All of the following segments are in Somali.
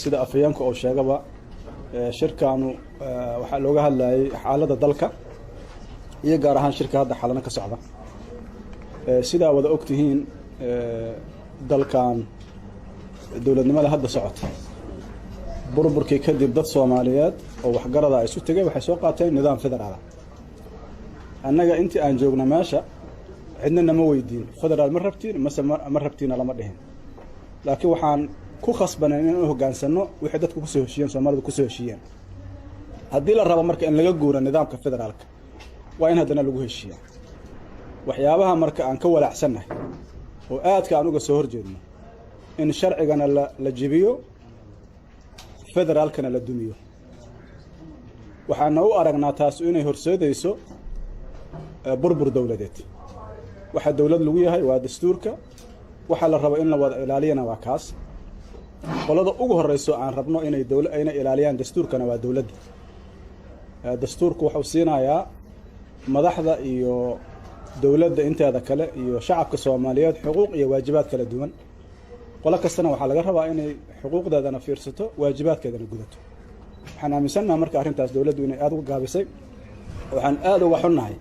Sida afhayeenku uu sheegaba, shirkaanu waxaa looga hadlayay xaaladda dalka iyo gaar ahaan shirka hadda Xalano ka socda. Sidaa wada og tihiin, dalkan dowladnimada hadda socota, burburkii kadib dad Soomaaliyeed oo waxgarada isu tegay waxay soo qaateen nidaam federaala. Annaga intii aan joogno meesha cidna nama weydiin federaal ma rabtiin mase ma rabtiina lama dhihin, laakiin waxaan ku khasbanayn inaan u hoggaansanno wixii dadku kusoo heshiiyeen, Soomaalidu kusoo heshiiyeen. Haddii la rabo marka in laga guuro nidaamka federaalka, waa in haddana lagu heshiiyaa. Waxyaabaha marka aan ka walaacsannahay oo aadka aan uga soo horjeedno in sharcigana la jibiyo, federaalkana la dumiyo. Waxaana u aragnaa taasu inay horseedayso burbur dowladeed. Waxa dowlad lagu yahay waa dastuurka, waxaa la rabo in la wada ilaaliyana waa kaas. Qolada ugu horeyso aan rabno inay dowla inay ilaaliyaan dastuurkana waa dowladda. Dastuurku wuxuu siinayaa madaxda iyo dowladda inteeda kale iyo shacabka Soomaaliyeed xuquuq iyo waajibaad kala duwan. Qolo kastana waxaa laga rabaa inay xuquuqdeedana fiirsato, waajibaadkeedana gudato. Waxaan aaminsannaha marka arrintaas dowladdu inay aada uga gaabisay. Waxaan aada uga xunnahay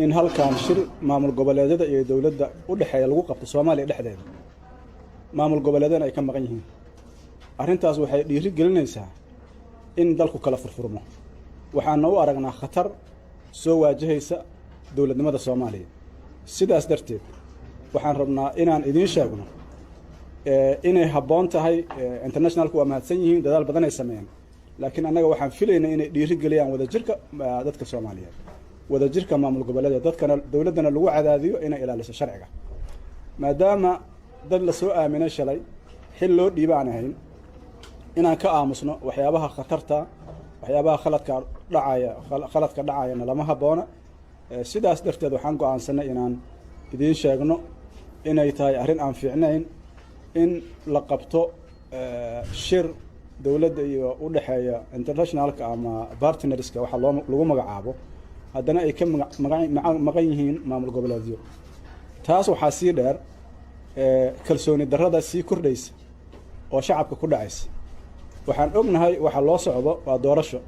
in halkan shir maamul goboleedyada iyo dowladda u dhexeeya lagu qabto Soomaaliya dhexdeeda, maamul goboleedyadana ay ka maqan yihiin. Arrintaas waxay dhiiri gelinaysaa in dalku kala furfurmo. Waxaana u aragnaa khatar soo waajahaysa dowladnimada Soomaaliya. Sidaas darteed waxaan rabnaa inaan idiin sheegno inay habboon tahay. Internationalku waa mahadsan yihiin, dadaal badan ay sameeyeen, laakiin annaga waxaan filaynay inay dhiiri geliyaan wadajirka dadka Soomaaliyeed, wadajirka maamul goboleeda, dadkana dowladdana lagu cadaadiyo inay ilaaliso sharciga, maadaama dad la soo aaminay shalay xil loo dhiiba aan ahayn. Inaan ka aamusno waxyaabaha khatarta, waxyaabaha khaladka dhacaya, khaladka dhacayana lama habboona. Sidaas darteed waxaan go-aansanay inaan idiin sheegno inay tahay arrin aan fiicnayn in la qabto shir dowladda iyo u dhexeeya internationalka ama partnerska waxaa loo lagu magacaabo, haddana ay ka maqan yihiin maamul goboleedyo. Taas waxaa sii dheer kalsooni darrada sii kordhaysa oo shacabka ku dhacaysa. Waxaan ognahay waxa loo socdo waa doorasho.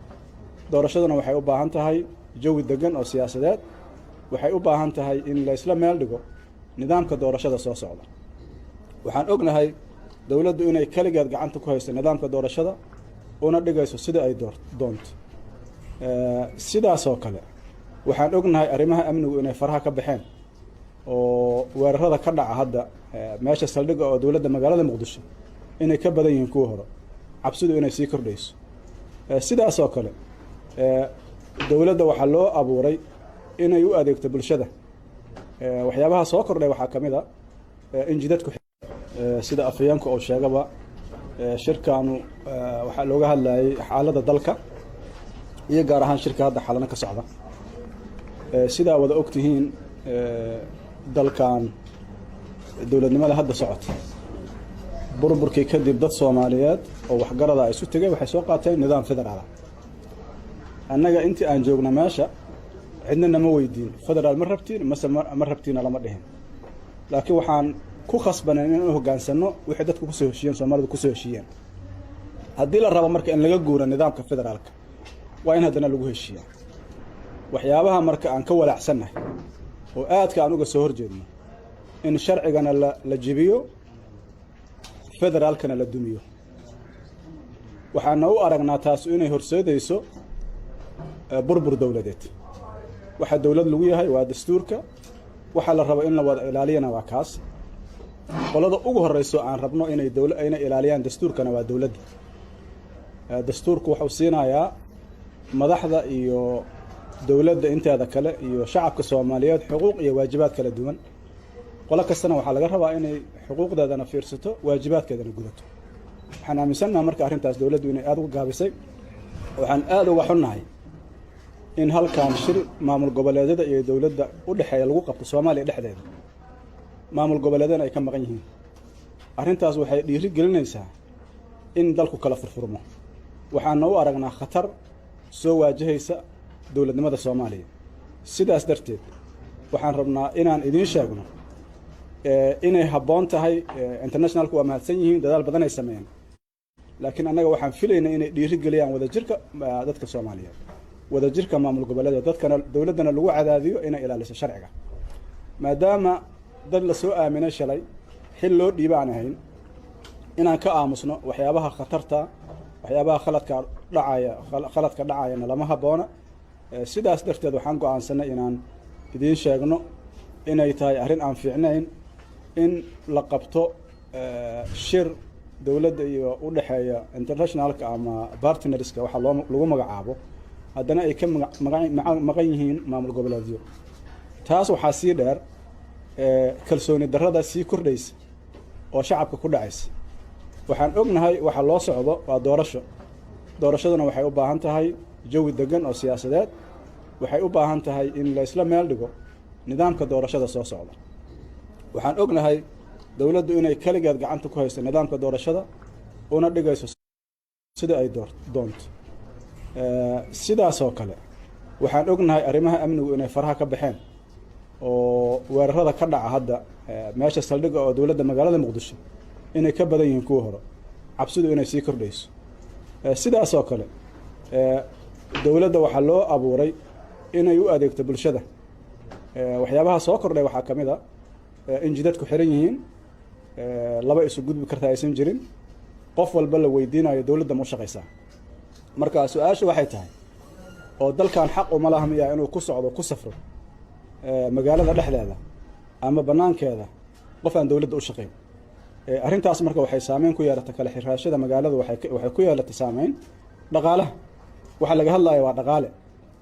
Doorashaduna waxay u baahan tahay jawi degan oo siyaasadeed. Waxay u baahan tahay in laysla meel dhigo nidaamka doorashada soo socda. Waxaan ognahay dowladdu inay keligeed gacanta ku hayso nidaamka doorashada, una dhigayso sida ay doonto. Sidaasoo kale waxaan ognahay arrimaha amnigu inay faraha ka baxeen oo weerarada ka dhaca hadda meesha saldhigga oo dowladda magaalada Muqdisho inay ka badan yihiin kuwa hore, cabsidu inay sii kordhayso. Sidaasoo kale dowladda waxaa loo abuuray inay u adeegto bulshada. Waxyaabaha soo kordhay waxaa ka mid a in jidadku, sida afhayeenku uu sheegaba, shirkaanu waxaa looga hadlayay xaaladda dalka iyo gaar ahaan shirka hadda Xalano ka socda. Sidaa wada og tihiin, dalkan dowladnimada hadda socota, burburkii kadib dad Soomaaliyeed oo waxgarada isu tegay waxay soo qaateen nidaam federaala. Annaga intii aan joogno meesha cidna nama weydiin federaal ma rabtiin mase ma rabtiina lama dhihin, laakiin waxaan ku khasbanayn inaan u hoggaansanno wixii dadku kusoo heshiiyeen, Soomaalidu kusoo heshiiyeen. Haddii la rabo marka in laga guuro nidaamka federaalka, waa in haddana lagu heshiiyaa. Waxyaabaha marka aan ka walaacsannahay oo aadka aan uga soo horjeedno in sharcigana la jibiyo, federaalkana la dumiyo. Waxaana u aragnaa taasu inay horseedayso burbur dowladeed. Waxa dowlad lagu yahay waa dastuurka, waxaa la rabo in la wada ilaaliyana waa kaas. Qolada ugu horeyso aan rabno inay dowla inay ilaaliyaan dastuurkana waa dowladda. Dastuurku wuxuu siinayaa madaxda iyo dowladda inteeda kale iyo shacabka Soomaaliyeed xuquuq iyo waajibaad kala duwan. Qolo kastana waxaa laga rabaa inay xuquuqdeedana fiirsato, waajibaadkeedana gudato. Waxaan aaminsannaha marka arrintaas dowladdu inay aada uga gaabisay. Waxaan aada uga xunnahay in halkan shir maamul goboleedyada iyo dowladda u dhexeeya lagu qabto Soomaaliya dhexdeeda, maamul goboleedyadana ay ka maqan yihiin. Arrintaas waxay dhiiri gelinaysaa in dalku kala furfurmo. Waxaana u aragnaa khatar soo waajahaysa dowladnimada Soomaaliya. Sidaas darteed waxaan rabnaa inaan idiin sheegno inay habboon tahay. Internationalku waa mahadsan yihiin, dadaal badan ay sameeyeen. Laakiin annaga waxaan filaynay inay dhiiri geliyaan wadajirka dadka Soomaaliyeed, wadajirka maamul goboleeda, dadkana dowladdana lagu cadaadiyo inay ilaaliso sharciga. Maadaama dad la soo aaminay shalay xil loo dhiiba aan ahayn, inaan ka aamusno waxyaabaha khatarta, waxyaabaha khaladka dhacaya, khaladka dhacayana lama habboona. Sidaas darteed waxaan go-aansanay inaan idiin sheegno inay tahay arrin aan fiicnayn in la qabto shir dowladda iyo u dhexeeya internationalka ama partnerska waxaa loo lagu magacaabo, haddana ay ka maqan yihiin maamul goboleedyo. Taas waxaa sii dheer kalsooni darrada sii kordhaysa oo shacabka ku dhacaysa. Waxaan ognahay waxa loo socdo waa doorasho. Doorashaduna waxay u baahan tahay jawi degan oo siyaasadeed, waxay u baahan tahay in la isla meel dhigo nidaamka doorashada soo socda. Waxaan ognahay dowladdu inay keligeed gacanta ku hayso nidaamka doorashada, una dhigayso sida ay doonto. Sidaasoo kale waxaan ognahay arrimaha amnigu inay faraha ka baxeen, oo weerarada ka dhaca hadda meesha saldhigga oo dowladda magaalada Muqdisho inay ka badan yihiin kuwa hore, cabsidu inay sii kordhayso. Sidaasoo kale dowladda waxaa loo abuuray inay u adeegto bulshada. Waxyaabaha soo kordhay waxaa ka mid a in jidadku xiran yihiin, laba isu gudbi karta aysan jirin, qof walba la weydiinayo dowladda ma u shaqaysaa. Marka su-aasha waxay tahay, oo dalkan xaq uma laha miyaa inuu ku socdo, ku safro magaalada dhexdeeda ama banaankeeda qof aan dowladda u shaqayn? Arrintaas marka waxay saameyn ku yeelatay kala xiraashada magaalada, waxay ku yeelatay saameyn dhaqaalaha. Waxaa laga hadlaya waa dhaqaale.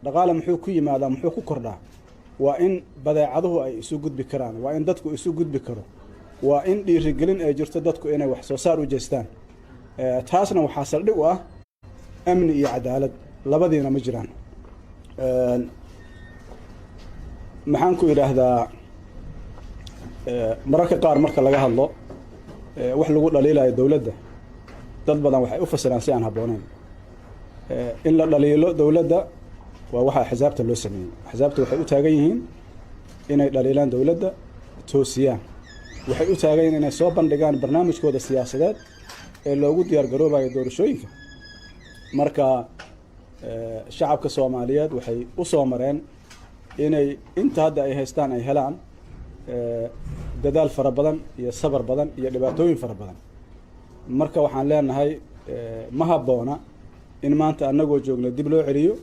Dhaqaale muxuu ku yimaadaa, muxuu ku kordhaa? Waa in badeecaduhu ay isu gudbi karaan, waa in dadku isu gudbi karo, waa in dhiirigelin ay jirto dadku inay wax soo saar u jeestaan. Taasna waxaa saldhig u ah amni iyo cadaalad. Labadiina ma jiraan. Maxaan ku idhaahdaa, mararka qaar marka laga hadlo wax lagu dhaliilayo dowladda, dad badan waxay u fasiraan si aan habbooneyn. In la dhaliilo dowladda waa waxa axsaabta loo sameeyey. Axsaabta waxay u taagan yihiin inay dhaliilaan dowladda, toosiyaan. Waxay u taagan yihiin inay soo bandhigaan barnaamijkooda siyaasadeed ee loogu diyaar garoobayo doorashooyinka. Marka shacabka Soomaaliyeed waxay u soo mareen inay inta hadda ay haystaan ay helaan dadaal fara badan iyo sabar badan iyo dhibaatooyin fara badan. Marka waxaan leenahay, ma habboona in maanta annagoo joogna dib loo celiyo,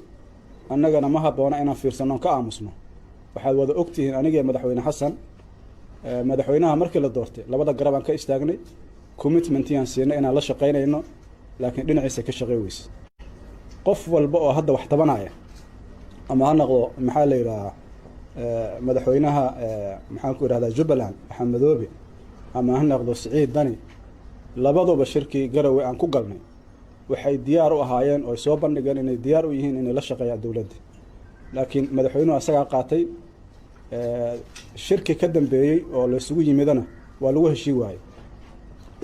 annagana ma habboona inaan fiirsanno ka aamusno. Waxaad wada ogtihiin anigee Madaxweyne Xasan, madaxweynaha markii la doortay labada garab aan ka istaagnay, commitmentiyaan siinay inaan la shaqaynayno, laakiin dhinaciisa ka shaqey weyse. Qof walba oo hadda wax tabanaya, ama ha noqdo, maxaa la yidhahaa, madaxweynaha, maxaan ku idhahdaa, Jubbaland Axmed Madoobe, ama ha noqdo Siciid Dani, labaduba shirkii Garowe aan ku galnay waxay diyaar u ahaayeen oo ay soo bandhigeen inay diyaar u yihiin inay la shaqeeyaan dowladda. Laakiin madaxweynuhu asagaa qaatay. Shirki ka dambeeyey oo laysugu yimidana waa lagu heshii waayey.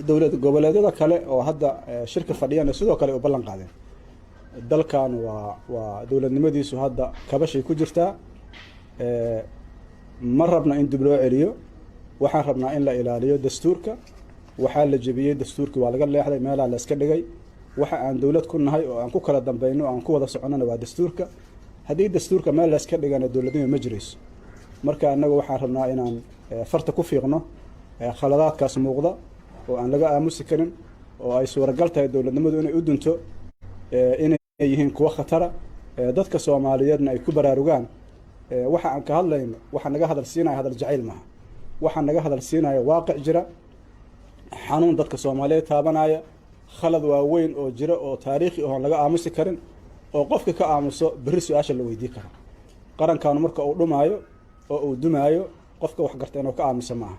Dowlad goboleedyada kale oo hadda shirka fadhiyana sidoo kale u ballan qaadeen. Dalkan waa dowladnimadiisu hadda kabashay ku jirtaa. Ma rabna in dib loo celiyo. Waxaan rabnaa in la ilaaliyo dastuurka. Waxaa la jebiyey dastuurkii, waa laga leexday, meelaa la iska dhigay. Waxa aan dowlad ku nahay oo aan ku kala dambayno o aan ku wada soconnona waa dastuurka. Haddii dastuurka meel la iska dhigana, dowladnimo ma jirayso. Marka annaga waxaan rabnaa inaan farta ku fiiqno khaladaadkaas muuqda oo aan laga aamusi karin, oo ay suuragal tahay dowladnimadu inay u dunto, inay yihiin kuwo khatara, dadka Soomaaliyeedna ay ku baraarugaan. Waxa aan ka hadlayno, waxa naga hadal siinaya hadal jacayl maaha. Waxaa naga hadal siinaya waaqic jira, xanuun dadka Soomaaliyeed taabanaya, khalad waaweyn oo jira oo taariikhi oon laga aamusi karin, oo qofka ka aamuso berri su-aasha la weydii karo. Qarankaanu marka uu dhumaayo oo uu dumaayo, qofka wax garta inuu ka aamuso ma aha.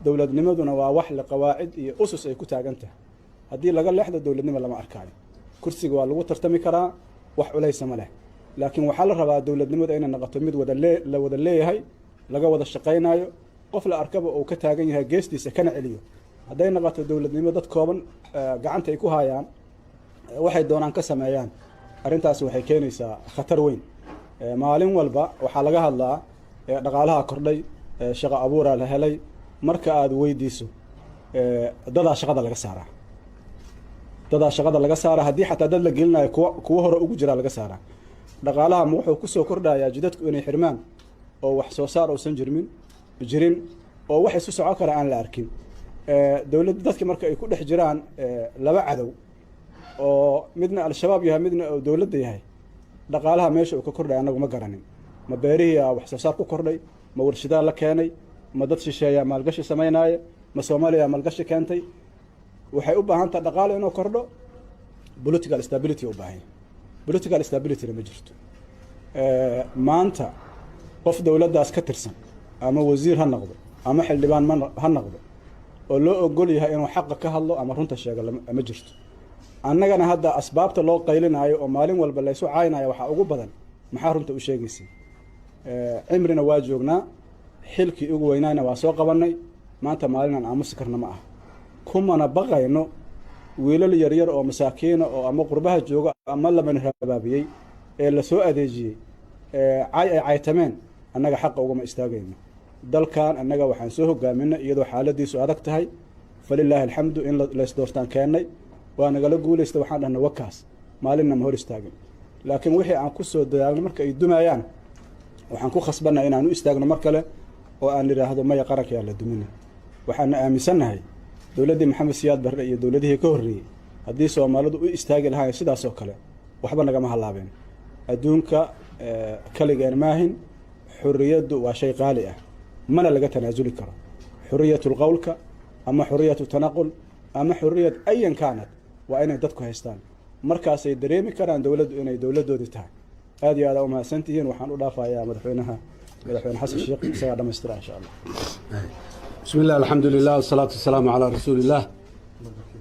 Dowladnimaduna waa wax le qawaacid iyo usus ay ku taagan tahay. Haddii laga leexdo, dowladnimo lama arkaayo. Kursiga waa lagu tartami karaa, wax culaysa ma leh, laakiin waxaa la rabaa dowladnimada inay noqoto mid wada lee la wada leeyahay, laga wada shaqaynayo, qof la arkaba uu ka taagan yahay geestiisa kana celiyo. Hadday noqoto dowladnimo dad kooban gacanta ay ku hayaan, waxay doonaan ka sameeyaan, arrintaasi waxay keenaysaa khatar weyn. Maalin walba waxaa laga hadlaa dhaqaalaha kordhay, shaqo abuuraa la helay. Marka aada weydiiso, dadaa shaqada laga saaraa. Dadaa shaqada laga saara, haddii xataa dad la gelinayo, kuwa hore ugu jiraa laga saaraa. Dhaqaalaha ma wuxuu kusoo kordhayaa jidadku inay xirmaan oo wax soo saar uusan jirin oo wax isu soco kara aan la arkin? Dowladda dadka marka ay ku dhex jiraan laba cadow oo midna Al-Shabaab yahay, midna uu dowladda yahay, dhaqaalaha meesha uu ka kordhay annagu ma garanin. Ma beerihii aa wax soo saar ku kordhay? Ma warshadaa la keenay? Ma dad shisheeyaa maalgashi samaynaaya? Ma Soomaaliya maalgashi keentay? Waxay u baahan taha dhaqaale inuu kordho, political stability u baahan yahay. Political stability-na ma jirto maanta. Qof dowladdaas ka tirsan, ama wasiir ha noqdo ama xildhibaan ma ha noqdo, oo loo ogol yahay inuu xaqa ka hadlo ama runta sheego ma jirto. Annagana hadda asbaabta loo qaylinaayo oo maalin walba laysu caaynayo waxaa ugu badan: maxaa runta u sheegaysa? Cimrina waa joognaa, xilkii ugu weynaana waa soo qabannay. Maanta maalinaan aamusi karna ma aha, kumana baqayno. Wiilal yaryar oo masaakiina oo ama qurbaha jooga ama lamana rabaabiyey ee la soo adeejiyey cay ay caytameen, annaga xaqa ugama istaagayno. Dalkan annaga waxaan soo hogaaminay iyadoo xaaladiisu adag tahay. Falilaahi alxamdu, in laysdoortaan keennay, waa nagala guulaysta. Waxaan dhahnay wakaas, maalinna ma hor istaagin. Laakiin wixii aan ku soo dadaalnay marka ay dumayaan, waxaan ku khasbannahay inaan u istaagno mar kale oo aan idhaahdo maya, qaranka yaa la dumina. Waxaana aaminsannahay dowladdii Maxamed Siyaad Barre iyo dowladihii ka horreeyey, haddii Soomaalidu u istaagi lahayn sidaas oo kale, waxba nagama hallaabeen. Adduunka kaligeen maahin. Xurriyaddu waa shay qaali ah, mana laga tanaasuli karo. Xurriyatul qowlka ama xurriyatu tanaqul ama xurriyad ayan kaanat waa inay dadku haystaan. Markaasay dareemi karaan dowladdu inay dowladdoodii tahay. Aad iyo aad aa umahadsantihiin. Waxaan u dhaafayaa madaxweynaha, Madaxweyne Xasan Sheekh, isagaa dhamaystira, insha Allah. Bismi illah, alxamdu lilah, wasalaatu wasalaamu calaa rasuuli illah.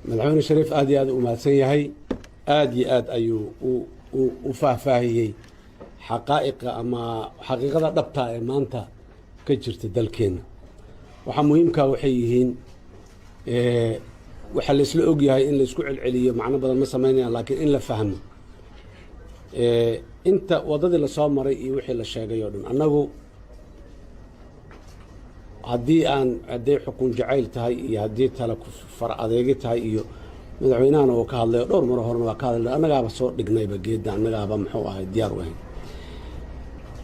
Madaxweyne Shariif aad iyo aad u mahadsan yahay. Aad iyo aad ayuu u faahfaahiyey xaqaa'iqa ama xaqiiqada dhabta ee maanta ka jirta dalkeenna. Waxaa muhiimkaa waxay yihiin, waxaa laysla ogyahay in laysku celceliyo macno badan ma samaynayaan, laakiin in la fahmo inta waddadii lasoo maray iyo wixii la sheegay oo dhan. Annagu haddii aan hadday xukun jacayl tahay iyo haddii tale far adeegi tahay, iyo madaxweynahana uu ka hadlay oo dhowr maro horena waa ka hadlay, annagaaba soo dhignayba geedda, annagaaba muxuu ahay diyaar u ahayn.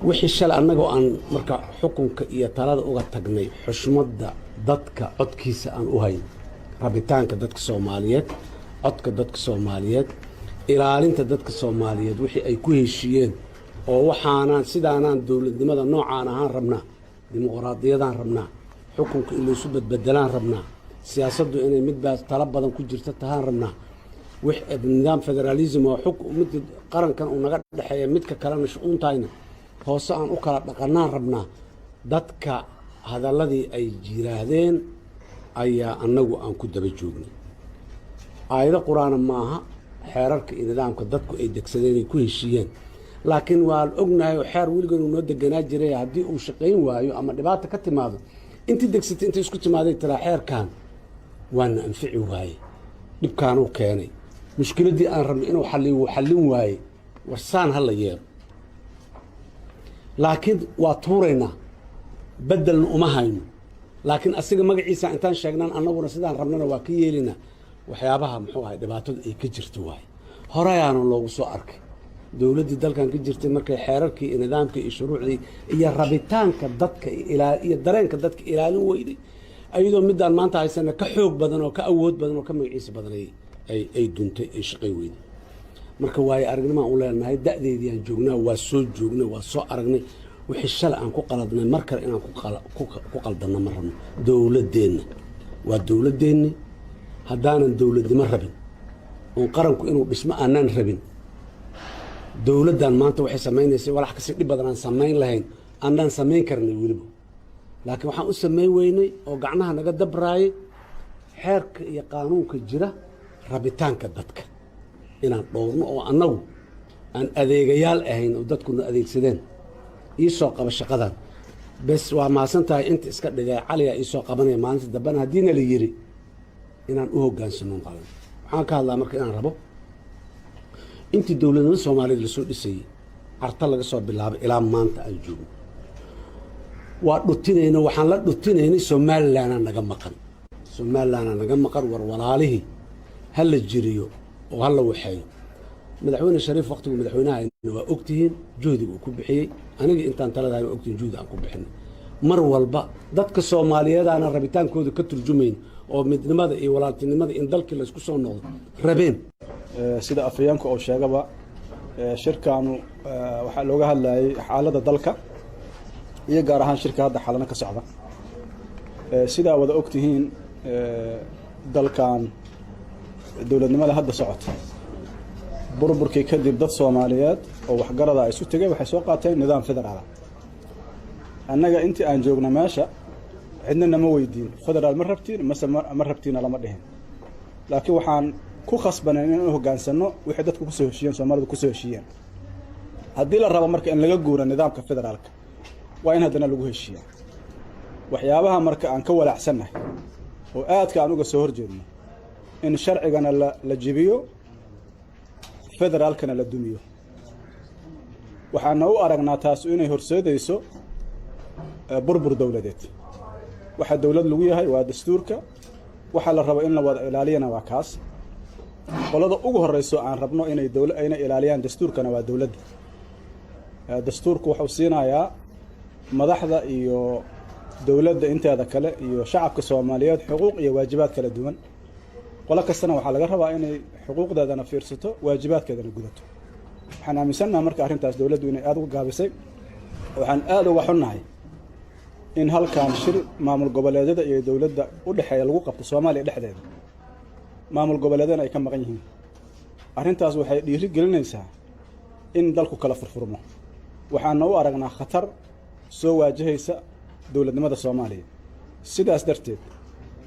Wixii shalay annagoo aan marka xukunka iyo talada uga tagnay xushmadda dadka codkiisa aan u hayn, rabitaanka dadka Soomaaliyeed, codka dadka Soomaaliyeed, ilaalinta dadka Soomaaliyeed, wixii ay ku heshiiyeen oo waxaanaan sidaanaan dowladnimada noocaan ahaan rabnaa, dimuqraadiyadaan rabnaa, xukunka in laysu badbedelaan rabnaa, siyaasaddu inay midbaa talo badan ku jirta tahaan rabnaa, nidaam federalism oo mid qarankan uu naga dhexeeya, midka kalena shu-uuntayna hoose aan u kala dhaqanaan rabnaa. Dadka hadalladii ay jiraahdeen ayaa annagu aan ku daba joognay. Aayado Qur-aana maaha xeerarka iyo nidaamka dadku ay degsadeen ay ku heshiiyeen, laakiin waa ognahay oo xeer weligoon uu noo deganaa jiray, haddii uu shaqayn waayo ama dhibaata ka timaado, intii degsatay intay isku timaaday tiraa: xeerkan waana anfici waaye, dhibkaanuu keenay, mushkiladdii aan rabnay inuu xalliyo wuu xallin waaye, warsaan ha la yeelo. Laakiin waa tuuraynaa, beddelna uma hayno, laakiin asiga magaciisa intaan sheegnaan annaguna sidaan rabnana waa ka yeelinaa. Waxyaabaha muxuu ahay dhibaatadu ay ka jirto waaye, horeyaana loogu soo arkay dowladdii dalkan ka jirtay markay xeerarkii iyo nidaamkii iyo shuruucdii iyo rabitaanka dadka iyo dareenka dadka ilaalin weyday, ayadoo middaan maanta haysana ka xoog badan oo ka awood badan oo ka magaciisa badan ay duntay, ay shaqay weyday. Marka waayo aragnimaan u leenahay, da'deedii aan joognaa, waa soo joognay, waa soo aragnay. Wixii shalay aan ku qaladnay mar kale inaan ku qaldanno ma rabno. Dowladdeenna waa dowladdeenni. Haddaanan dowladnimo rabin oon qaranku inuu dhismo aanaan rabin, dowladdan maanta waxay samaynaysay walax kasii dhib badan aan samayn lahayn, aanaan samayn karnay weliba, laakiin waxaan u samayn weynay oo gacnaha naga dabraayay xeerka iyo qaanuunka jira, rabitaanka dadka inaan dhowrno oo annagu aan adeegayaal ahayn oo dadkuna adeegsadeen. Ii soo qaba shaqadan bes, waa mahadsan tahay, inta iska dhigay caliyaa ii soo qabanaya maalinta dambena haddiina la yiri inaan u hoggaansano qadan. Waxaan ka hadlaa marka inaan rabo intii dowladnimada Soomaaliyeed lasoo dhisayey, Carta laga soo bilaabay ilaa maanta aan joogno, waa dhutinayna. Waxaan la dhutinaynay Somalilanaa naga maqan, Somalilanaa naga maqan. War walaalihii ha la jiriyo. Oo hala waxeeyo. Madaxweyne Shariif waqtigu madaxweynaha waa ogtihiin juhdiga uu ku bixiyey. Aniga intaan taladahay waa ogtihiin juhdi aan ku bixinay. Mar walba dadka Soomaaliyeedaana rabitaankooda ka turjumayn oo midnimada iyo walaaltinimada in dalkii laysku soo noqdo rabeen. Sida afhayeenku uu sheegaba, shirkaanu waxaa looga hadlayay xaaladda dalka iyo gaar ahaan shirka hadda Xalano ka socda. Sidaa wada og tihiin, dalkan dowladnimada hadda socota, burburkii kadib dad Soomaaliyeed oo waxgarada isu tegay waxay soo qaateen nidaam federaala. Annaga intii aan joogna meesha cidna nama weydiin federaal ma rabtiin mase ma rabtiina, lama dhihin, laakiin waxaan ku khasbanay inaan u hoggaansanno wixii dadku kusoo heshiiyeen, Soomaalidu kusoo heshiiyeen. Haddii la rabo marka in laga guuro nidaamka federaalka, waa in haddana lagu heshiiyaa. Waxyaabaha marka aan ka walaacsannahay oo aadka aan uga soo horjeedno, in sharcigana la jibiyo, federaalkana la dumiyo. Waxaana u aragnaa taasu inay horseedayso burbur dowladeed. Waxaa dowlad lagu yahay waa dastuurka. Waxaa la rabo in la wada ilaaliyana waa kaas. Qolada ugu horeyso aan rabno inay dowla inay ilaaliyaan dastuurkana waa dowladda. Dastuurku wuxuu siinayaa madaxda iyo dowladda inteeda kale iyo shacabka Soomaaliyeed xuquuq iyo waajibaad kala duwan. Qolo kastana waxaa laga rabaa inay xuquuqdeedana fiirsato, waajibaadkeedana gudato. Waxaan aaminsannaha marka arrintaas dowladdu inay aada uga gaabisay. Waxaan aada uga xunnahay in halkan shir maamul goboleedyada iyo dowladda u dhexeeya lagu qabto Soomaaliya dhexdeeda, maamul goboleedyadana ay ka maqan yihiin. Arrintaas waxay dhiiri gelinaysaa in dalku kala furfurmo. Waxaana u aragnaa khatar soo waajahaysa dowladnimada Soomaaliya. Sidaas darteed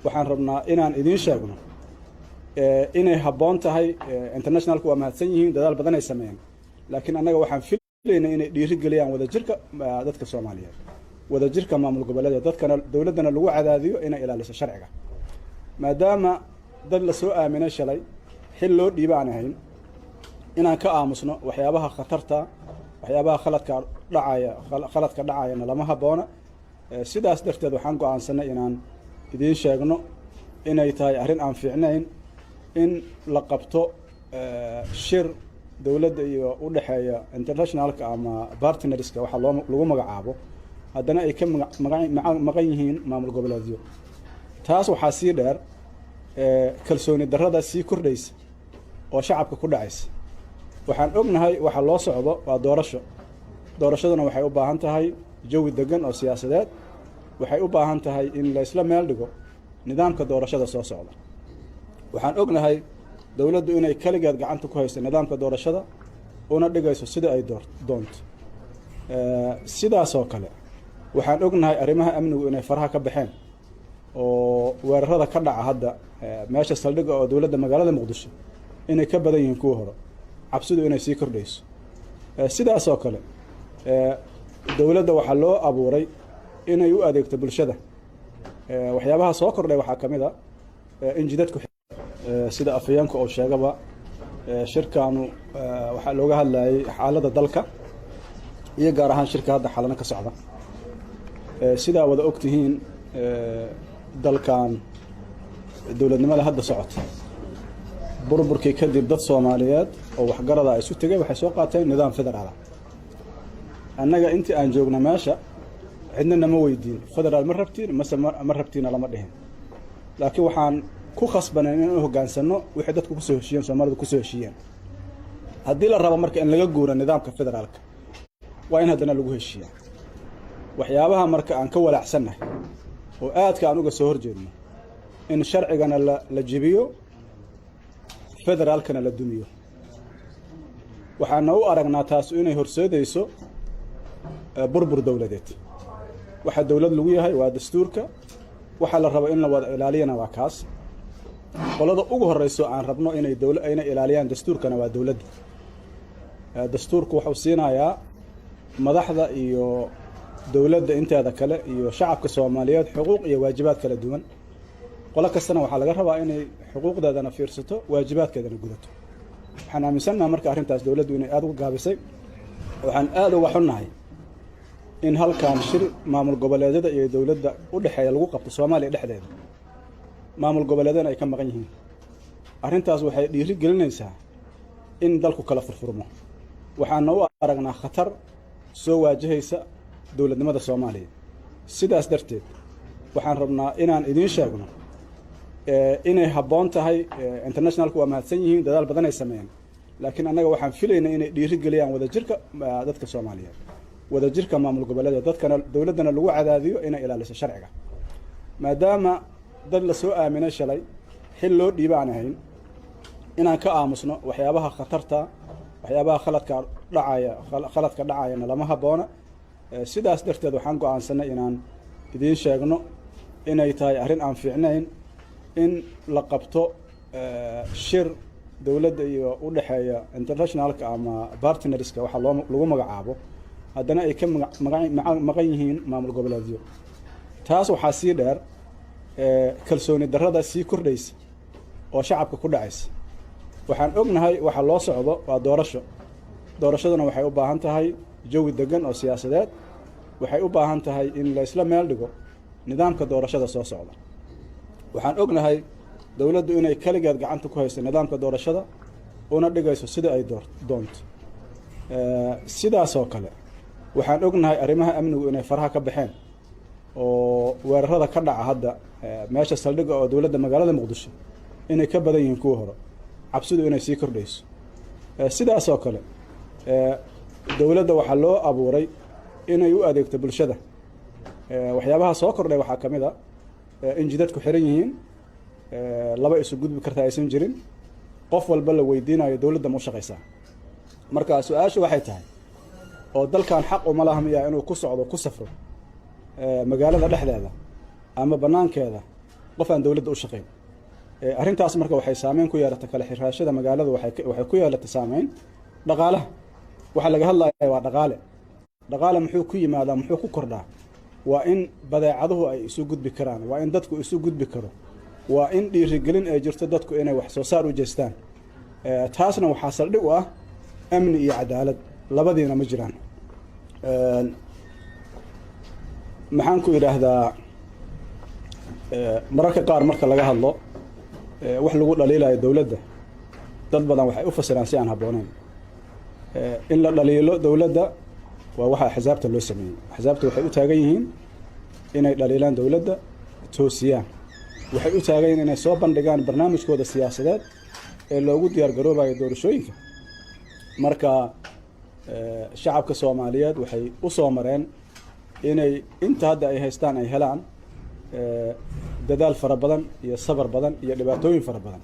waxaan rabnaa inaan idiin sheegno inay habboon tahay. Internationalku waa mahadsan yihiin, dadaal badan ay sameeyeen, laakiin annaga waxaan filaynaa inay dhiiri geliyaan wadajirka dadka Soomaaliyeed, wadajirka maamul goboleeda, dadkana dowladdana lagu cadaadiyo inay ilaaliso sharciga, maadaama dad la soo aaminay shalay xil loo dhiiba aan ahayn. Inaan ka aamusno waxyaabaha khatarta, waxyaabaha khaladka dhacaya, khaladka dhacayana lama habboona. Sidaas darteed waxaan go'aansanay inaan idiin sheegno inay tahay arrin aan fiicnayn in la qabto shir dowladda iyo u dhexeeya internationalka ama partnerska waxaa loo lagu magacaabo, haddana ay ka maqan yihiin maamul goboleedyo. Taas waxaa sii dheer kalsooni darrada sii kordhaysa oo shacabka ku dhacaysa. Waxaan ognahay waxa loo socdo waa doorasho. Doorashaduna waxay u baahan tahay jawi degan oo siyaasadeed. Waxay u baahan tahay in laysla meel dhigo nidaamka doorashada soo socda. Waxaan ognahay dowladdu inay keligeed gacanta ku hayso nidaamka doorashada, una dhigayso sida ay doonto. Sidaasoo kale waxaan ognahay arrimaha amnigu inay faraha ka baxeen oo weerarada ka dhaca hadda meesha saldhigga oo dowladda magaalada Muqdisho inay ka badan yihiin kuwa hore, cabsidu inay sii kordhayso. Sidaasoo kale dowladda waxaa loo abuuray inay u adeegto bulshada. Waxyaabaha soo kordhay waxaa ka mid a in jidadku, sida afhayeenku uu sheegaba, shirkaanu waxaa looga hadlayay xaaladda dalka iyo gaar ahaan shirka hadda Xalano ka socda. Sidaa wada og tihiin, dalkan dowladnimada hadda socota, burburkii kadib dad Soomaaliyeed oo waxgarada isu tegay waxay soo qaateen nidaam federaala. Annaga intii aan joogna meesha cidna nama weydiin federaal ma rabtiin mase ma rabtiina, lama dhihin, laakiin waxaan ku khasbanay inaan u hoggaansanno wixii dadku kusoo heshiiyeen, Soomaalidu kusoo heshiiyeen. Haddii la rabo marka in laga guuro nidaamka federaalka, waa in haddana lagu heshiiyaa. Waxyaabaha marka aan ka walaacsannahay oo aadka aan uga soo horjeedno, in sharcigana la jibiyo, federaalkana la dumiyo. Waxaana u aragnaa taasu inay horseedayso burbur dowladeed. Waxaa dowlad lagu yahay waa dastuurka. Waxaa la rabo in la wada ilaaliyana waa kaas. Qolada ugu horeyso aan rabno inay dowla inay ilaaliyaan dastuurkana waa dowladda. Dastuurku wuxuu siinayaa madaxda iyo dowladda inteeda kale iyo shacabka Soomaaliyeed xuquuq iyo waajibaad kala duwan. Qolo kastana waxaa laga rabaa inay xuquuqdeedana fiirsato, waajibaadkeedana gudato. Waxaan aaminsannaha marka arrintaas dowladdu inay aada uga gaabisay. Waxaan aada uga xunnahay in halkan shir maamul goboleedyada iyo dowladda u dhexeeya lagu qabto Soomaaliya dhexdeeda, maamul goboleedyadana ay ka maqan yihiin. Arrintaas waxay dhiiri gelinaysaa in dalku kala furfurmo. Waxaana u aragnaa khatar soo waajahaysa dowladnimada Soomaaliya. Sidaas darteed waxaan rabnaa inaan idiin sheegno inay habboon tahay. Internationalku waa mahadsan yihiin, dadaal badan ay sameeyeen, laakiin annaga waxaan filaynaa inay dhiiri geliyaan wadajirka dadka Soomaaliyeed, wadajirka maamul goboleeda, dadkana dowladdana lagu cadaadiyo inay ilaaliso sharciga, maadaama dad la soo aaminay shalay xil loo dhiiba aan ahayn. Inaan ka aamusno waxyaabaha khatarta, waxyaabaha khaladka dhacaya, khaladka dhacayana lama habboona. Sidaas darteed waxaan go'aansanay inaan idiin sheegno inay tahay arrin aan fiicnayn in la qabto shir dowladda iyo u dhexeeya internationalka ama partnerska waxaa loo lagu magacaabo, haddana ay ka maqan yihiin maamul goboleedyo. Taas waxaa sii dheer kalsooni darrada sii kordhaysa oo shacabka ku dhacaysa. Waxaan ognahay waxa loo socdo waa doorasho. Doorashaduna waxay u baahan tahay jawi degan oo siyaasadeed. Waxay u baahan tahay in la isla meel dhigo nidaamka doorashada soo socda. Waxaan ognahay dowladdu inay kaligeed gacanta ku hayso nidaamka doorashada, una dhigayso sida ay doonto. Sidaasoo kale waxaan ognahay arrimaha amnigu inay faraha ka baxeen, oo weerarada ka dhaca hadda meesha saldhigga oo dowladda, magaalada Muqdisho, inay ka badan yihiin kuwa hore, cabsidu inay sii kordhayso. Sidaasoo kale dowladda waxaa loo abuuray inay u adeegto bulshada. Waxyaabaha soo kordhay waxaa ka mid a in jidadku xiran yihiin, laba isu gudbi karta aysan jirin, qof walba la weydiinayo: "Dowladda ma u shaqaysaa?" Marka su-aashu waxay tahay, oo dalkan xaq uma laha miyaa inuu ku socdo, ku safro magaalada dhexdeeda ama banaankeeda qof aan dowladda u shaqayn? Arrintaas marka waxay saameyn ku yeelatay kala xiraashada magaalada, waxay ku yeelatay saameyn dhaqaalaha. Waxaa laga hadlaya waa dhaqaale. Dhaqaale muxuu ku yimaadaa, muxuu ku kordhaa? Waa in badeecaduhu ay isu gudbi karaan, waa in dadku isu gudbi karo, waa in dhiirigelin ay jirto dadku inay wax soo saar u jeestaan. Taasna waxaa saldhig u ah amni iyo cadaalad. Labadiina ma jiraan. Maxaan ku idhaahdaa, mararka qaar marka laga hadlo wax lagu dhaliilayo dowladda, dad badan waxay u fasiraan si aan habbooneyn. In la dhaliilo dowladda waa waxa axsaabta loo sameeyey. Axsaabta waxay u taagan yihiin inay dhaliilaan dowladda, toosiyaan. Waxay u taagan yihiin inay soo bandhigaan barnaamijkooda siyaasadeed ee loogu diyaar garoobayo doorashooyinka. Marka shacabka Soomaaliyeed waxay u soo mareen inay inta hadda ay haystaan ay helaan dadaal fara badan iyo sabar badan iyo dhibaatooyin fara badan.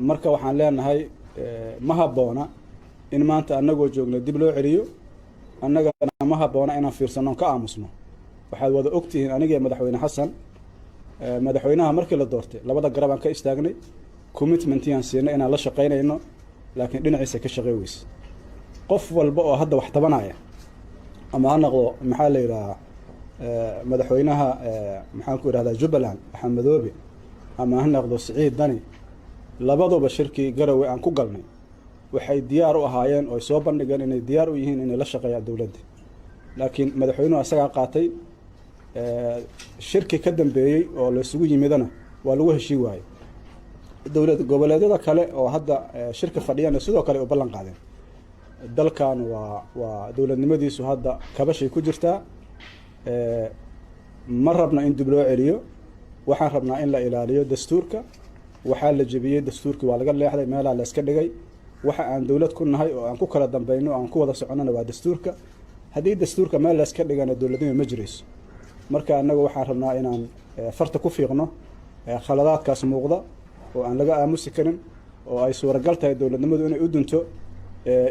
Marka waxaan leenahay, ma habboona in maanta annagoo joogno dib loo celiyo. Annagana ma habboona inaan fiirsanno ka aamusno. Waxaad wada ogtihiin anigee Madaxweyne Xasan, madaxweynaha markii la doortay labada garab aan ka istaagnay, commitmentiyaan siinay inaan la shaqaynayno, laakiin dhinaciisa ka shaqey weyse. Qof walba oo hadda wax tabanaya, ama ha noqdo, maxaa la yidhahaa, madaxweynaha, maxaan ku idhahdaa, Jubbaland Axmed Madoobe, ama ha noqdo Siciid Dani, labaduba shirkii Garowe aan ku galnay waxay diyaar u ahaayeen oo ay soo bandhigeen inay diyaar u yihiin inay la shaqeeyaan dowladda, laakiin madaxweynuhu asagaa qaatay. Shirki ka dambeeyey oo laysugu yimidana waa lagu heshii waayey. Dowlad goboleedyada kale oo hadda shirka fadhiyana sidoo kale u ballan qaadeen. Dalkan waa dowladnimadiisu hadda kabashay ku jirtaa. Ma rabna in dib loo celiyo. Waxaan rabnaa in la ilaaliyo dastuurka. Waxaa la jebiyey dastuurkii, waa laga leexday, meelaa la iska dhigay. Waxa aan dowlad ku nahay oo aan ku kala dambayno o aan ku wada soconnona waa dastuurka. Haddii dastuurka meel la iska dhigana, dowladnimo ma jirayso. Marka annaga waxaan rabnaa inaan farta ku fiiqno khaladaadkaas muuqda oo aan laga aamusi karin, oo ay suuragal tahay dowladnimadu inay u dunto,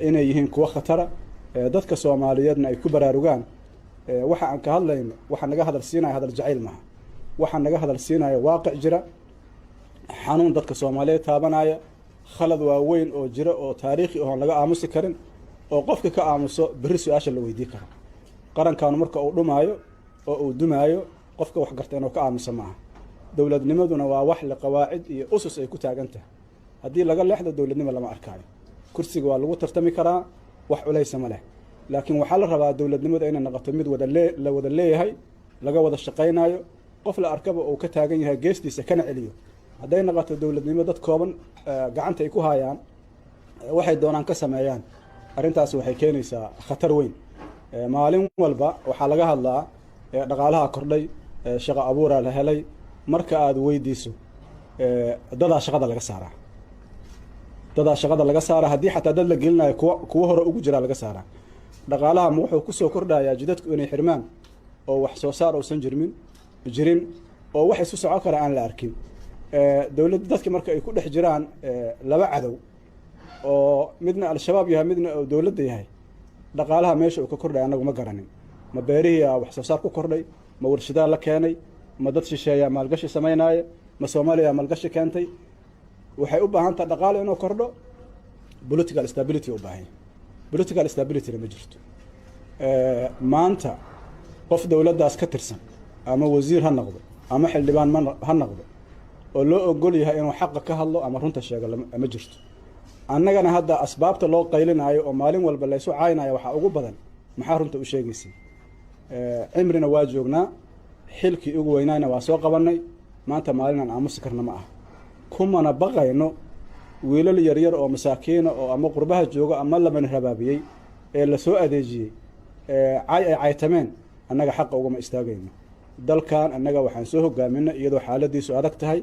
inay yihiin kuwo khatara, dadka Soomaaliyeedna ay ku baraarugaan. Waxa aan ka hadlayno, waxa naga hadal siinaya hadal jacayl maaha. Waxa naga hadal siinaya waaqic jira, xanuun dadka Soomaaliyeed taabanaya, khalad waaweyn oo jira oo taariikhi oon laga aamusi karin, oo qofka ka aamuso berri su-aasha la weydii karo. Qarankaanu marka uu dhumaayo oo uu dumaayo, qofka wax garta inuu ka aamuso maaha. Dowladnimaduna waa wax le qawaacid iyo usus ay ku taagan tahay. Haddii laga leexdo, dowladnimo lama arkaayo. Kursiga waa lagu tartami karaa, wax culaysa ma leh, laakiin waxaa la rabaa dowladnimada inay noqoto mid wada lee la wada leeyahay, laga wada shaqaynayo, qof la arkaba uu ka taagan yahay geestiisa kana celiyo. Hadday noqoto dowladnimo dad kooban gacanta ay ku hayaan, waxay doonaan ka sameeyaan, arrintaasi waxay keenaysaa khatar weyn. Maalin walba waxaa laga hadlaa dhaqaalaha kordhay, shaqo abuuraa la helay. Marka aad weydiiso, dadaa shaqada laga saaraa, dadaa shaqada laga saaraa. Haddii xataa dad la gelinayo, kuwa hore ugu jiraa laga saaraa. Dhaqaalaha ma wuxuu kusoo kordhayaa jidadku inay xirmaan oo wax soo saar uusan jirin oo wax isu socon kara aan la arkin? Dowladda dadka marka ay ku dhex jiraan laba cadow oo midna Al-Shabaab yahay, midna uu dowladda yahay, dhaqaalaha meesha uu ka kordhay annagu ma garanin. Ma beerihii aa wax soo saar ku kordhay? Ma warshadaa la keenay? Ma dad shisheeyaa maalgashi samaynaaya? Ma Soomaaliya maalgashi keentay? Waxay u baahan taha dhaqaale inuu kordho political stability u baahan yahay. Political stability-na ma jirto maanta. Qof dowladdaas ka tirsan, ama wasiir ha noqdo ama xildhibaan ma ha noqdo, oo loo ogol yahay inuu xaqa ka hadlo ama runta sheego ma jirto. Annagana hadda asbaabta loo qaylinaayo oo maalin walba laysu caaynayo waxaa ugu badan: maxaa runta u sheegaysay? Cimrina waa joognaa, xilkii ugu weynaayna waa soo qabannay. Maanta maalinaan aamusi karna ma aha, kumana baqayno. Wiilal yaryar oo masaakiina oo ama qurbaha jooga ama lamana rabaabiyey ee la soo adeejiyey cay ay caytameen, annaga xaqa ugama istaagayno. Dalkan annaga waxaan soo hogaaminay iyadoo xaaladiisu adag tahay.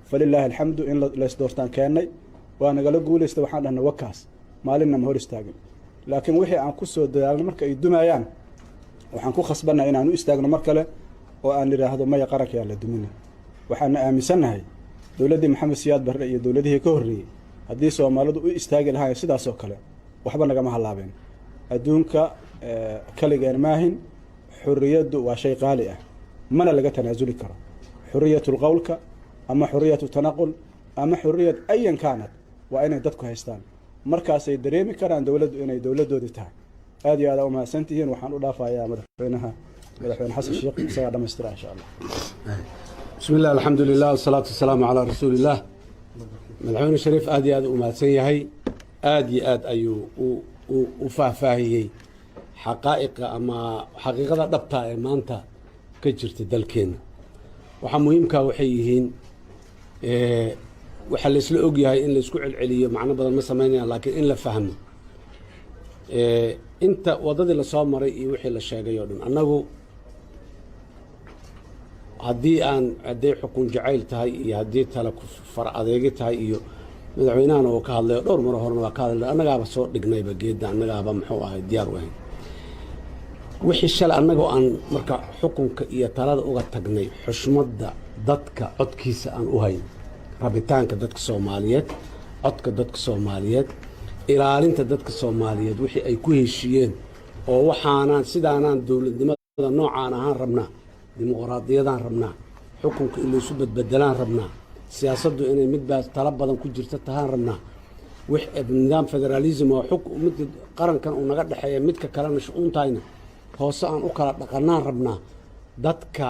Falilaahi alxamdu, in laysdoortaan keennay, waa nagala guulaysta. Waxaan dhahnay wakaas, maalinna ma hor istaagin. Laakiin wixii aan ku soo dadaalno marka ay dumayaan, waxaan ku khasbannahay inaan u istaagno mar kale oo aan idhaahdo maya, qaranka yaa la dumina. Waxaana aaminsannahay dowladdii Maxamed Siyaad Barre iyo dowladihii ka horreeyey, haddii Soomaalidu u istaagi lahayn sidaasoo kale, waxba nagama hallaabeen. Adduunka kaligeen maahin. Xurriyaddu waa shay qaali ah, mana laga tanaasuli karo. Xurriyatul qowlka ama xurriyatu tanaqul ama xurriyad ayan kaanat waa inay dadku haystaan. Markaasay dareemi karaan dowladdu inay dowladdoodii tahay. Aad iyo aad aa umahadsan tihiin. Waxaan u dhaafayaa madaxweynaha, Madaxweyne Xasan Sheekh, isagaa dhamaystira, insha Allah. Bismi illah, alxamdu lilah, wasalaatu wasalaamu calaa rasuuli illah. Madaxweyne Shariif aad iyo aad u mahadsan yahay. Aad iyo aad ayuu u faahfaahiyey xaqaa'iqa ama xaqiiqada dhabta ee maanta ka jirta dalkeenna. Waxaa muhiimkaa waxay yihiin, waxaa laysla ogyahay in laysku celceliyo macno badan ma samaynayaan, laakiin in la fahmo inta waddadii lasoo maray iyo wixii la sheegay oo dhan. Annagu haddii aan hadday xukun jacayl tahay iyo haddii tale ku far adeegi tahay, iyo madaxweynahana uu ka hadlay oo dhowr maro horena waa ka hadlay, annagaaba soo dhignayba geedda, annagaaba muxuu ahay diyaar u ahayn. Wixii shalay annagoo aan marka xukunka iyo talada uga tagnay, xushmadda dadka codkiisa aan u hayn, rabitaanka dadka Soomaaliyeed, codka dadka Soomaaliyeed, ilaalinta dadka Soomaaliyeed, wixii ay ku heshiiyeen oo waxaanaan sidaanaan dowladnimada noocaan ahaan rabnaa, dimuqraadiyadaan rabnaa, xukunka in laysu badbedelaan rabnaa, siyaasaddu inay midbaa talo badan ku jirta tahaan rabnaa, nidaam federalism oo midka qarankan uu naga dhexeeya, midka kalena shu-uuntayna hoose aan u kala dhaqanaan rabnaa. Dadka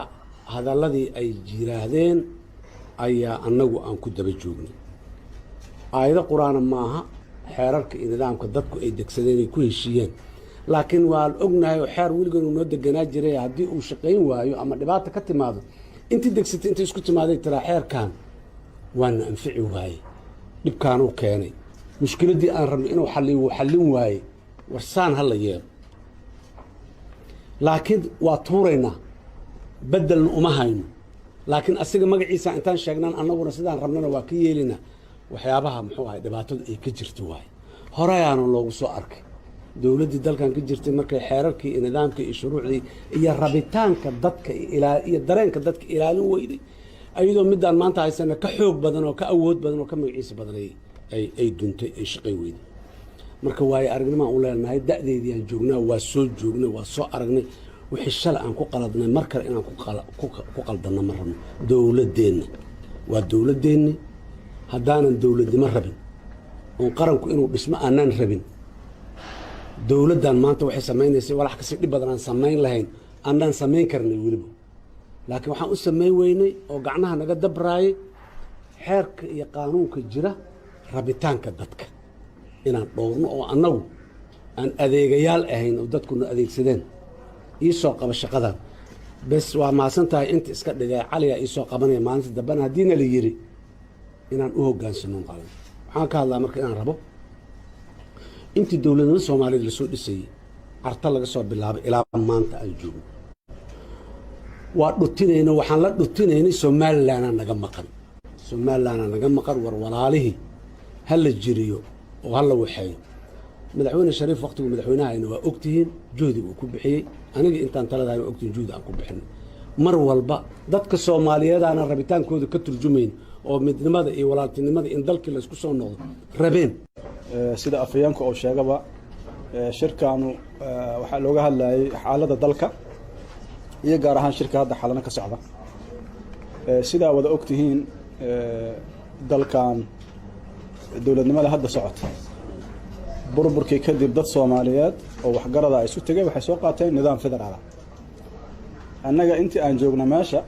hadalladii ay yiraahdeen ayaa annagu aan ku daba joognay. Aayado Qur-aana maaha xeerarka iyo nidaamka dadku ay degsadeen, ay ku heshiiyeen, laakiin waa ognahay oo xeer weligoon uu noo deganaa jiray, haddii uu shaqayn waayo ama dhibaata ka timaado, intii degsatay intay isku timaaday tiraa: xeerkan waana anfici waaye, dhibkaanuu keenay, mushkiladdii aan rabnay inuu xalliyo wuu xallin waaye, warsaan ha la yeelo. Laakiin waa tuuraynaa, beddelna uma hayno. Laakiin asiga magaciisa intaan sheegnaan, annaguna sidaan rabnana waa ka yeelinaa. Waxyaabaha muxuu ahay dhibaatadu ay ka jirto waaye, horeyaana loogu soo arkay dowladdii dalkan ka jirtay markay xeerarkii iyo nidaamkii iyo shuruucdii iyo rabitaanka dadka iyo dareenka dadka ilaalin weyday, ayadoo middaan maanta haysana ka xoog badan oo ka awood badan oo ka magaciisa badan ay duntay, ay shaqay weyday. Marka waayo aragnimaan u leenahay, da'deedii aan joognaa, waa soo joognay, waa soo aragnay. Wixii shalay aan ku qaladnay mar kale inaan ku qaldanno ma rabno. Dowladdeenna waa dowladdeenni. Haddaanan dowladnimo rabin oon qaranku inuu dhismo aanaan rabin, dowladdan maanta waxay samaynaysay walax kasii dhib badan aan samayn lahayn, aanaan samayn karnay weliba, laakiin waxaan u samayn weynay oo gacnaha naga dabraayay xeerka iyo qaanuunka jira, rabitaanka dadka inaan dhowrno oo annagu aan adeegayaal ahayn oo dadkuna adeegsadeen. Ii soo qaba shaqadan bes, waa mahadsan tahay. Inta iska dhigay caligaa ii soo qabanaya maalinta dambena haddiina la yidhi. Inaan u hoggaansano qaadan. Waxaan ka hadlaa marka inaan rabo intii dowladnimo Soomaaliyeed lasoo dhisayey, Carta laga soo bilaabay ilaa maanta aan joogno, waa dhutinayna. Waxaan la dhutinaynay Somalilanaa naga maqan, Somalilanaa naga maqan. War walaalihii ha la jiriyo oo ha la waxeeyo. Madaxweyne Shariif waqtigu madaxweynahayna waa ogtihiin juhdiga uu ku bixiyey. Aniga intaan taladahay waa ogtihiin juhdi aan ku bixinay. Mar walba dadka Soomaaliyeedaana rabitaankooda ka turjumayn oo midnimada iyo walaaltinimada in dalkii laysku soo noqdo rabeen. Sida afhayeenka oo sheegaba, shirkaanu waxaa looga hadlayay xaaladda dalka iyo gaar ahaan shirka hadda Xalano ka socda. Sidaa wada og tihiin, dalkan dowladnimada hadda socota, burburkii kadib dad Soomaaliyeed oo waxgarada ay isu tegay waxay soo qaateen nidaam federaala. Annaga intii aan joogno meesha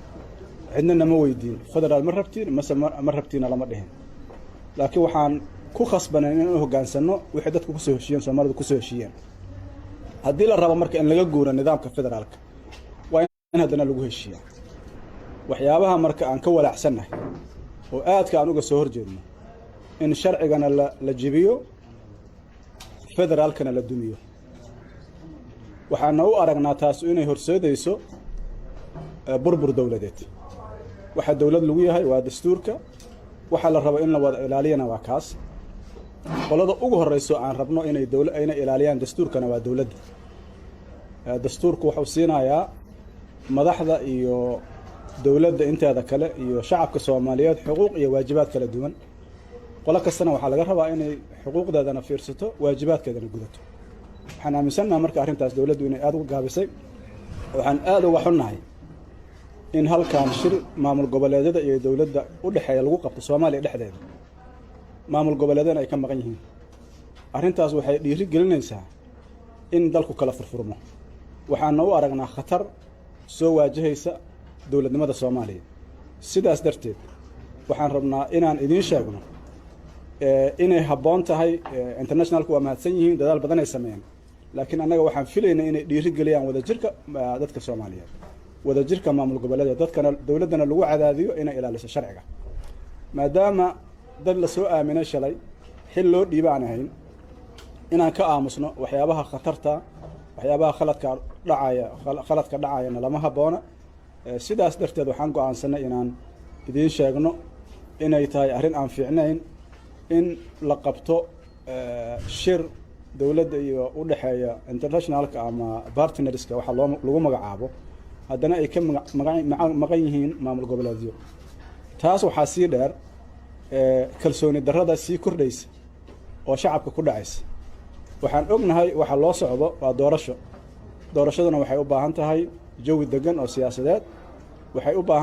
cidna nama weydiin federaal ma rabtiin mase ma rabtiina, lama dhihin, laakiin waxaan ku khasbanayn inaan u hoggaansanno wixii dadku kusoo heshiiyeen, Soomaalidu kusoo heshiiyeen. Haddii la rabo marka in laga guuro nidaamka federaalka, waa in haddana lagu heshiiyaa. Waxyaabaha marka aan ka walaacsannahay oo aadka aan uga soo horjeedno, in sharcigana la jibiyo, federaalkana la dumiyo. Waxaana u aragnaa taasu inay horseedayso burbur dowladeed. Waxaa dowlad lagu yahay waa dastuurka. Waxaa la rabo in la wada ilaaliyana waa kaas. Qolada ugu horeyso aan rabno inay dowla inay ilaaliyaan dastuurkana waa dowladda. Dastuurku wuxuu siinayaa madaxda iyo dowladda inteeda kale iyo shacabka Soomaaliyeed xuquuq iyo waajibaad kala duwan. Qolo kastana waxaa laga rabaa inay xuquuqdeedana fiirsato, waajibaadkeedana gudato. Waxaan aaminsannaha marka arrintaas dowladdu inay aada uga gaabisay. Waxaan aada uga xunnahay in halkan shir maamul goboleedyada iyo dowladda u dhexeeya lagu qabto Soomaaliya dhexdeeda, maamul goboleedyadana ay ka maqan yihiin. Arrintaas waxay dhiiri gelinaysaa in dalku kala furfurmo. Waxaana u aragnaa khatar soo waajahaysa dowladnimada Soomaaliya. Sidaas darteed waxaan rabnaa inaan idiin sheegno inay habboon tahay. Internationalku waa mahadsan yihiin, dadaal badan ay sameeyeen, laakiin annaga waxaan filaynay inay dhiiri geliyaan wadajirka dadka Soomaaliyeed, wadajirka maamul goboleeda, dadkana dowladdana lagu cadaadiyo inay ilaaliso sharciga, maadaama dad la soo aaminay shalay xil loo dhiiba aan ahayn. Inaan ka aamusno waxyaabaha khatarta, waxyaabaha khaladka dhacaya, khaladka dhacayana lama habboona. Sidaas darteed waxaan go'aansanay inaan idiin sheegno inay tahay arrin aan fiicnayn in la qabto shir dowladda iyo u dhexeeya internationalka ama partnerska waxaa loo lagu magacaabo, haddana ay ka maqan yihiin maamul goboleedyo. Taas waxaa sii dheer kalsooni darrada sii kordhaysa oo shacabka ku dhacaysa. Waxaan ognahay waxa loo socdo waa doorasho. Doorashaduna waxay u baahan tahay jawi degan oo siyaasadeed. Waxay u baahan tahay